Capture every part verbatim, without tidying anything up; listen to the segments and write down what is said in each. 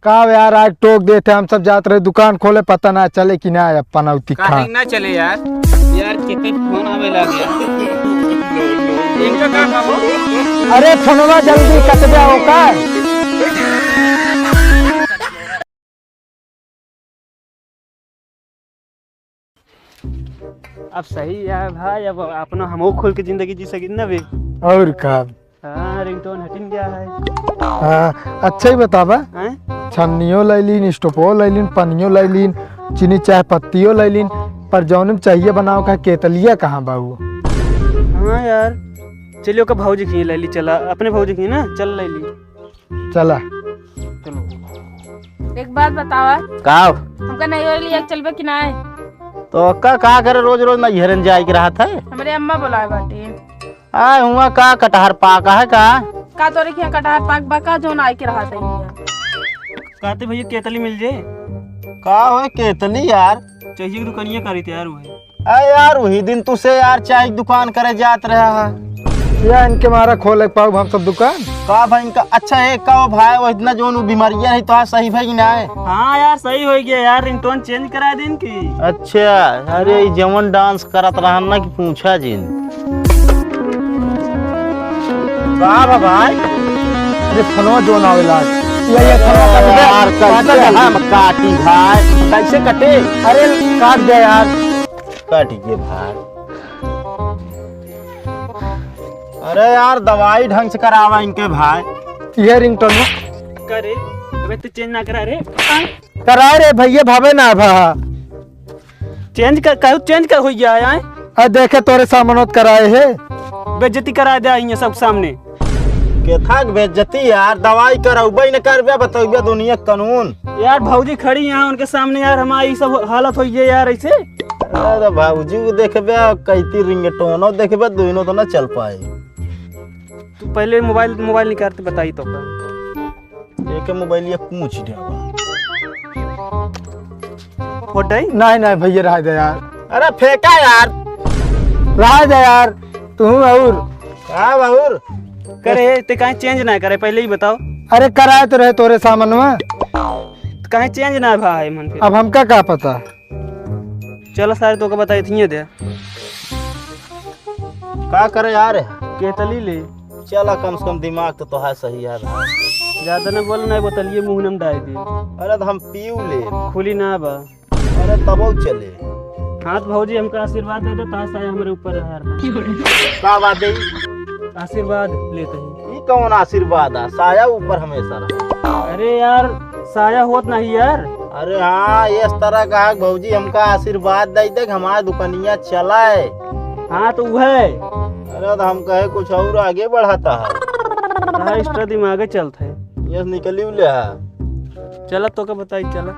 का यार, आज टोक देते, हम सब जात रहे दुकान खोले, पता ना चले कि ना अपन अउती काहे खा। ना चले यार? यार, कितने फोन आवे लगे। इनका का खबर? अरे, फोनवा जल्दी कट गया हो का? अब सही है भाई, अब अपना हमहू खुल के जिंदगी जी सकिन ना बे। और का? हाँ, रिंगटोन हटिन गया है। हाँ, अच्छा ही बतावा। हैं? छन्नियो लैलीन, स्टोपो लैलीन, पनियो लैलीन, चीनी चाय पत्तियो लैलीन, पर जौन चाहिए बनाओ का केतलिया कहाँ बा वो? हाँ यार, चलियो का भौजी की लैली, चला अपने भौजी की ना, चल लैली। चला। चलो। एक बात बतावा। का? हमका नहीं हो लिया चलबे कि नाय? तो का, का करे रोज रोज नैहरन जाए के रहत है? हमरे अम्मा बुलाए बाटे। आ, हुआ का कटहर पाक है का? का तोरे के यहाँ कटहर पाक बा का जौन आए के रहत है हियाँ? कहते भैया केतली मिल जाए। का होए केतली यार? चाहिए दुकानिया करी तैयार हुए। अरे यार, वही दिन तुसे यार चाय की दुकान करे जात रहा है। या इनके मारा खोले पाउब हम सब दुकान? का भाई इनका, अच्छा है का हो भाई, वो इतना जोन वो बीमारियां है तो आज सही भाई ना है? हाँ यार, सही हो गया यार, रिंगटोन चेंज करा दे इनकी। अच्छा, अरे ई जवन डांस करत रहन ना कि पूछा जिन। का बा भाई? अरे फोनवा जोन आवे लाग। ये, ये फोनवा काट दे। यार, काट कैसे दे। हम काटी भाई? कैसे कटे? अरे काट दे यार। कट गए भाई। अरे यार, दवाई ढंग से करावा इनके भाई। ये रिंगटोन करे, अबे तू चेंज ना करा रे। करा रे भैया, भावे ना भा। चेंज कर, कहू चेंज कर हो गया है, आए? आ देखे तोरे सामनोत कराए है। बेइज्जती करा दे आई है सब सामने। केथा के बेइज्जती यार, दवाई करौबे न करबे, बतौबे दुनिया के कानून। यार भौजी खड़ी यहाँ उनके सामने यार, हमारी सब हालत हो गई यार ऐसे। अरे भौजी को देखबे, कैती रिंगटोनो देखबे, दोनों तो ना चल पाए। तू पहले मोबाइल, मोबाइल निकाल के बताई तो का। एक मोबाइल ये पूछ देवा। फोटो है? नहीं, नहीं भैया, रह दे यार। अरे फेंका यार। रह दे यार, तू और। का बाबूर? करे, ते काहे चेंज ना करे, पहले ही बताओ। अरे कराए तो रहे तोरे सामान में। तो काहे चेंज ना भा है मन फिर? अब हमका का पता? चलो सारे, तोके बताई थिए दे। का करे यार? केतली ले। चला, कम से कम दिमाग तो तोहार सही है भाई। ज्यादा ना बोल, ना बोतलिए मुंह में डाल दे। अरे तो हम पीऊ ले। खुली ना बा। अरे तबो चले। हाँ तो भौजी हमका आशीर्वाद दे दे, ताज साया हमरे ऊपर रहा। का बात है? आशीर्वाद लेते ही। ई कौन आशीर्वाद है? साया ऊपर हमेशा रहा। अरे यार, साया होत नहीं यार। अरे हाँ, इस तरह का है भौजी, हमका आशीर्वाद दे दे, हमार दुकनिया चलाए। हाँ तो वह। अरे तो हम कहे कुछ और आगे बढ़ाता है। हाँ, extra दिमागे चलत है। यस निकली ले है। चला तोके बताई, चला।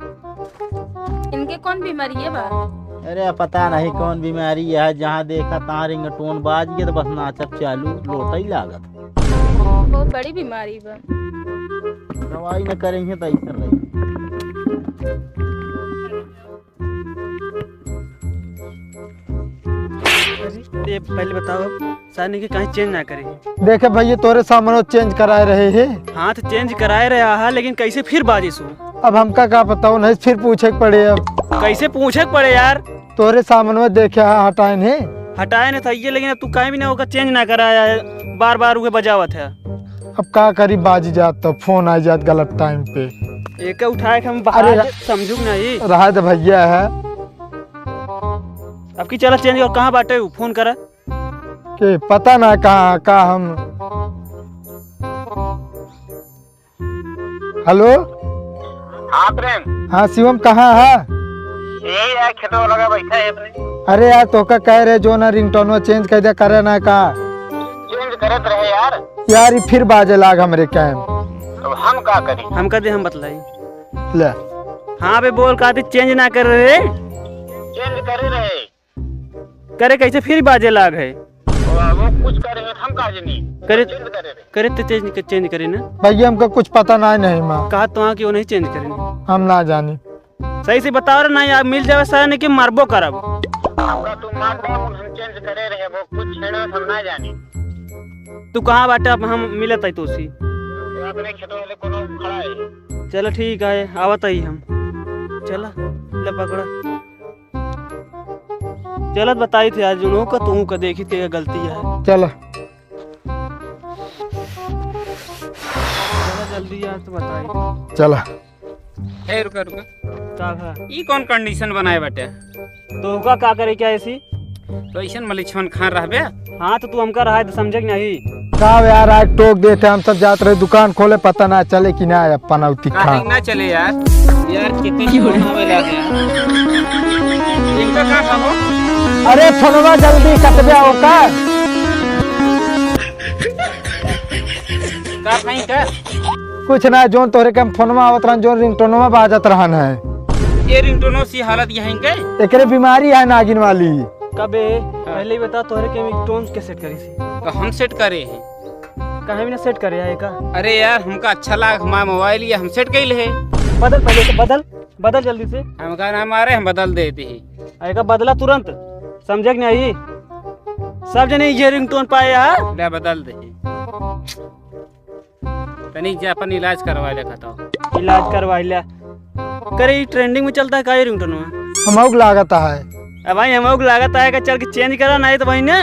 इनके कौन बीमारी है बा? अरे पता नहीं कौन बीमारी है, जहाँ देखा तहाँ रिंगटोन बाज गया तो बस नाचब चालू, लोटा ही लागत। बहुत बड़ी बीमारी बा। दवाई न करेंगे तो ऐसे रही। अरे, ये पहले बताओ, सानी के कहीं चेंज ना करे। देखे भैया, तोरे सामने चेंज कराए रहे हैं। हाँ, तो चेंज कराए रहा है, लेकिन कैसे फिर बाजिश हो? अब हमका का पता, उन्हें फिर पूछे के पड़े अब। कैसे पूछे के पड़े यार? तोरे सामने देखे है, हटाए नहीं। हटाए नहीं था ये, लेकिन अब तू काहे भी ना ओकर चेंज ना कराया है, बार बार उहे बजावत है। अब का करी, बाजी जात तो फोन आ जात गलत टाइम पे। एके उठाए के हम बाहर अरे, समझू कि नहीं? रहा दे भैया है। अब की चला चेंज कर, कहाँ बाटे उ? फोन करा। के पता ना कहाँ, का हम। हेलो। हाँ प्रेम। हाँ शिवम, कहाँ है? यही है, खेतवा लगा बैठा है अपने। अरे यार, तोका कह रहे जो ना रिंगटोनवा चेंज कर दे, करे ना का? चेंज करत रहे यार। यार, ई फिर बाजे लाग हमरे कायम। अब हम का करी? हमका दे, हम बतलाई। ले। हाँ बे, बोल, का थे चेंज ना करे रहे? चेंज करे रहे। करे कैसे फिर बाजे लाग है? वो, वो कुछ करे रहे, हम का जानी। करे, चेंज करे रहे। करे तो चेंज, चेंज करे ना। भैया, हमका कुछ पता ना, नहीं माँ। कहा तो कि वो नहीं चेंज करे ना। हम ना जानी। सही से बताओ रे, नहीं आप मिल जावे सारे, नहीं कि मरबो करब। हमरा तू मार दे, हम चेंज करे रहे, वो कुछ छेड़ा हम ना जानी। तू कहाँ बाटे? अब हम मिलत है तोसी। वो अपने खेतों वाले कोनो खड़ा है। चला ठीक है, आवत ही हम। चला, ले पकड़ा। चलत बताई थे आज उन्हों का, तू का देखी ते गलती है। चला। चला जल्दी यार, तो बताई। चला। ए, रुका, रुका। का भा? ई कौन condition बनाए बाटे? तो का, का करे क्या ऐसी? तो ऐसन मलिछवन खान रहबे? हाँ, तो तू हमका रहा है तो समझे कि नहीं? का यार, आज टोक देते, हम सब जात रहे दुकान खोले, पता ना चले कि ना अपन अउती काहे खान। ना चले यार? यार, कितने क्यों फोन आवे लागे? इनका का कहो? अरे, फोनवा जल्दी कटबे ओकर। का भाई का? कुछ ना, जोन तोहरे के हम फोनवा आवत रहन, जोन रिंगटोनवा बाजत रहन है। ये रिंगटोनो सी हालत यहीं के? एकरे बीमारी है नागिन वाली। कबे, हाँ। पहले ही बता, तोहरे के रिंगटोन के सेट करी सी? तो हम सेट करे हैं। काहे भी ना सेट करे है का? अरे यार, हमका अच्छा लाग, हमारा मोबाइल ये हम सेट कइले है। बदल पहले से, बदल, बदल जल्दी से। हमका ना मारे, हम बदल देते हैं। अरे का बदला तुरंत, समझे कि नहीं? सब जने ये रिंगटोन पाए हैं। ले बदल दे। तनी जे अपन इलाज करवा ले, बताओ। इलाज करवा ले। करे, ई trending में चलता है का ये रिंगटोनवा? हमहू के लागत है। अब भाई, हमहू के लागत है कि चल के change करा, नहीं तो भाई ना।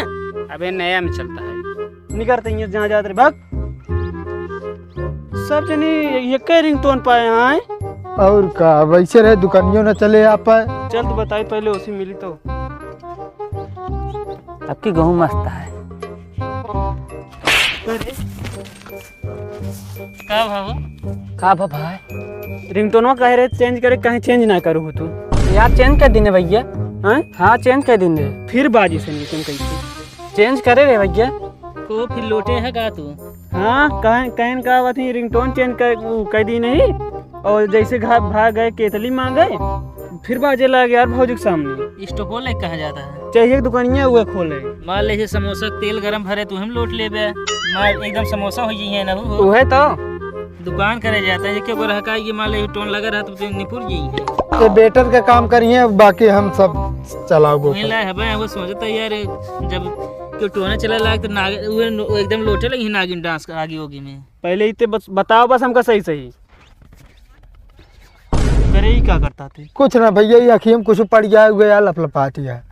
अबे, नया में चलता है। निकरते ही जहाँ जात रहे, भाग। सब जनी ये के रिंगटोन पाए हैं। और का, वैसे रहे, दुकानियों न चले आप। चल, तू बताई पहले, उसी मिली तो। आपकी गहूँ मस्त है। का भाव? का भा भाई? रिंगटोनवा कहे रहे change करे, काहे change ना करू हो तू? यार, change कर दीने भैया। हाँ? हाँ, change कर दीने। फिर बाजी से नहीं तुम कैसे? Change करे रे भैया। को फिर लोटे है का तू? हाँ, कहन, कहन का बात है, रिंगटोन change कर, उ, कर दी नहीं। और जैसे घा-, भाग गए केतली मांगे, फिर बाजे लाग यार भौजी के सामने। स्टॉको ले कहाँ जाता है? चाहिए दुकानिया हुआ खोले। मान ले, जैसे समोसा के तेल गरम भरे, तू हम लोट लेबे। मार एकदम समोसा हो जाइए ना हो। उहे तो। दुकान करे जाता है, क्यों ग्राहक आइए, मान ले, टोन लगा रहा, तो तू निपुर जाइए। ये बेटर का काम करिए, बाकी हम सब चलाओ वही बोतल। ला है भाई, वो सोचता है यार, जब क्यों टोना चला लाग, तो नाग-, वो नो-, एकदम लोटे लगी नागिन डांस आगे होगी में। पहले ही ते बस बताओ बस हमका सही सही। करे ही का करता थे? कुछ ना भैया, ये अखियम कुछ पड़ गया हुआ यार, लपलपात गया।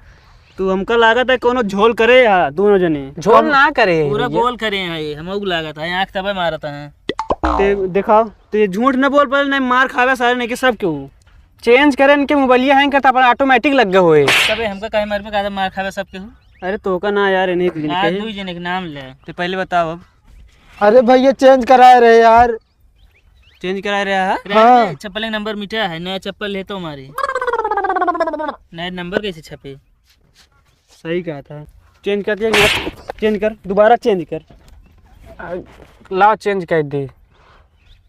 तू हमका लागत है कोनो झोल करे यार, दोनों जने। झोल ना करे पूरा भैया। गोल करे हैं ये, हमहू लागत है, आँख तबे मारत हैं। ते दिखाओ, ते झूठ न बोल पाए, नहीं मार खावे सारे, नहीं के सब केहू। Change करे इनके मोबाइलिया हैंग करता, अपन automatic लग गए हुए। तबे हमका काहे मारबे, काहे मार खावे सब केहू? अरे तो का ना यार, इन्हीं के आज कहे। दू जने के नाम ले। ते पहले बताओ अब। अरे भैया, change कराए रहे यार। Change कराए रहा है? हाँ। चप्पल के नंबर मिटा है, नया चप्पल ले तो हमारे। नया नंबर कैसे छपे? सही कहा था। Change कर दिया, change कर, दोबारा change कर। आ, लाओ, change कर दे।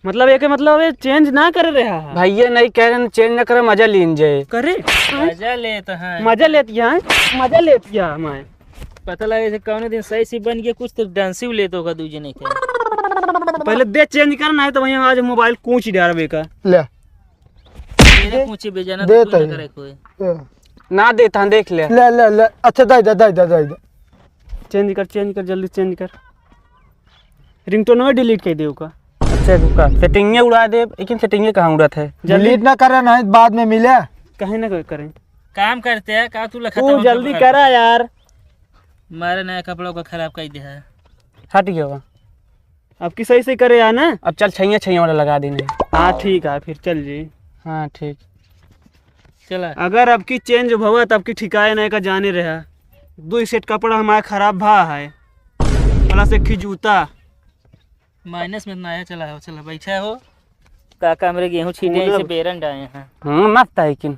मतलब, एक मतलब, ये change ना कर रहा है। भैया नहीं कह रहे, change ना करे, मजा लीन जाए। करे? मजा लेत है। मजा लेत है, मजा लेत है हमारे। पता लगे से कौने दिन सही से बन गया, कुछ तो डांसिंग लेत होगा दू जने के। पहले दे change कर, नहीं तो वहीं आज मोबाइल कूच डारबे का। ले। तेरे दे। कूचे बेजाना दे तो कुछ ना तही। करे कोई। ए। ना देता, देख ले। ले, ले, ले। अच्छा, दे दे, दे दे, दे दे। Change कर, change कर, जल्दी change कर। Ringtone में delete कर दे ओका। अच्छा, रुका, setting ये उड़ा दे, लेकिन setting ये कहाँ उड़त है? जल्दी। Delete ना करे, नहीं बाद में मिले। काहे ना करे? काम करते हैं, का तू लखत तू जल्दी करा यार। मारे नया कपड़ों का खराब कर दिया है। हट गया बा। अब की सही से करे यार ना। अब चल, छैया छैया वाला लगा देने। हाँ, ठीक है, फिर चल जी। हाँ, ठीक। चला। अगर अब की change भवा, तब की ठिकाए नहीं का जाने रहा। दो set कपड़ा हमारा खराब भा है, plus एक ही जूता। Minus में ना आया, चला हो, चला, बैठा हो। काका हमरे गेहूं छीटे, पूनम। इसे बेरन डाए हैं। हाँ, मस्त है, लेकिन